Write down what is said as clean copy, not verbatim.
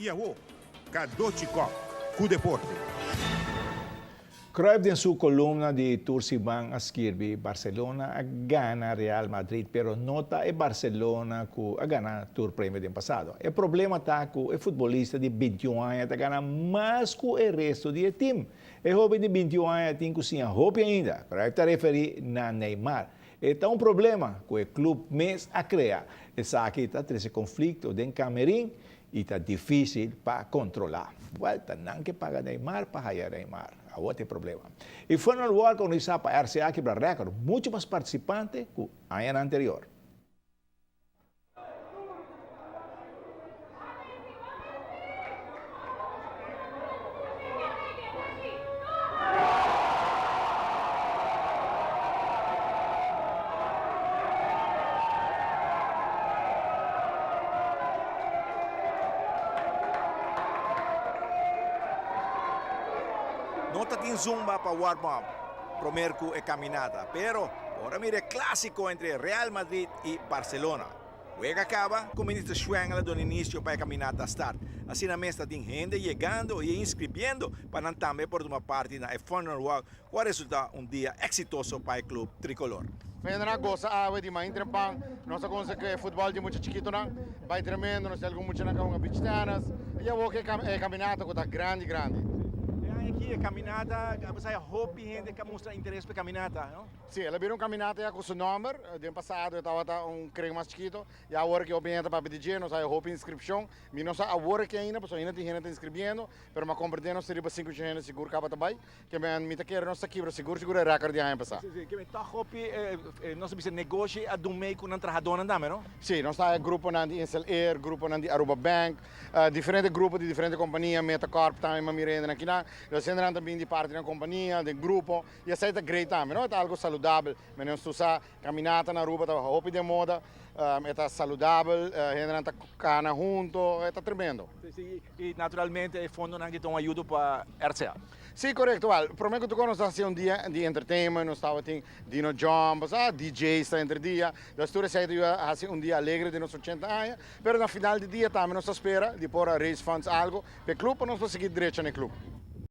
I awo, Cadochi Kock ku deporte. Cruyff den su columna di tur siman a skirbi, Barcelona a gana Real Madrid pero no ta e Barcelona cu a gana tur premio den pasado. E problema ta cu e futbolista di bintiun aña ta gana mas cu e resto di e team. E hoben di bintiun aña tin cu siña hopi ainda. Cruyff ta referi na Neymar. E ta un problema cu e club mes a crea. Esaki ta trece conflicto den camerin Y ta dificil pa controla. Wel, ta nan ke paga Neymar pa haya Neymar. Awor ta e problema. Y Funeral Walk organisa pa RCA kibra record, mucho mas participante cu añanan anterior. No ta tin zumba pa warm up promer cu e caminata, pero por a mira e clasico entre Real Madrid y Barcelona. Wega caba cu Minister Schwengle a duna inicio pa e caminata start. Asina mes ta tin hende yegando y inscribiendo pa nan tambe por tuma parti na e Funeral Walk Cu a resulta un dia exitoso pa e club tricolor. Fender a gosa awe di main trempan. Nos a cuminsa cu e futbol di mucha chikitonan. Bay tremendo, nos tin algun muchanan cu a hunga beach tennis. Y awor cu e caminata cu ta grandi grandi. E aña aki e caminata a bisa hopi hende cu a mustra interes pa e caminata, no? Si, el a bira un caminata ya cu su nomber. Den pasado e tabata un kring mas chikito. Y awor cu hopi hende ta papia di dje, nos haya hopi inscripcion. Mi no sa awor aki ainda, pasobra ainda tin hende ta inscribiendo, pero mi a comprende nos ta riba sinku hende sigur caba ta bay. Ke men mi ta kere nos ta kibra sigur sigur e record di aña pasá. Si, si. Ke men tòg hopi, nos ta bisa negoshi a dun mei ku nan trahadónan tambe, no? Si, nos ta haya gruponan di Insel Air, gruponan di Aruba Bank, diferente grupo di diferente kompania, Metacorp tambe mi a mira hendenan kinan. Los hendenan ta bin di parti nan kompania, den grupo, i esei ta great tambe, no? E ta algo saludabel. Men nos ta usa kaminata na Aruba ta hopi den moda, e ta saludabel, hendenan ta kana hunto, e ta tremendo. Si, si. I naturalmente e fondonan ki ta un ayudo pa RCA. Sí, korekto. Wèl, promé ku tur nos ta hasi un dia di entertainment, nos tabatin Dino Jump, sa, DJ's ta entre dia. Dus tur esei ta yuda hasi un dia alegre di nos ochenta aña. Pero na final di dia tambe nos ta spera di por a raise funds algu pa e club pa nos por sigui drecha na e club.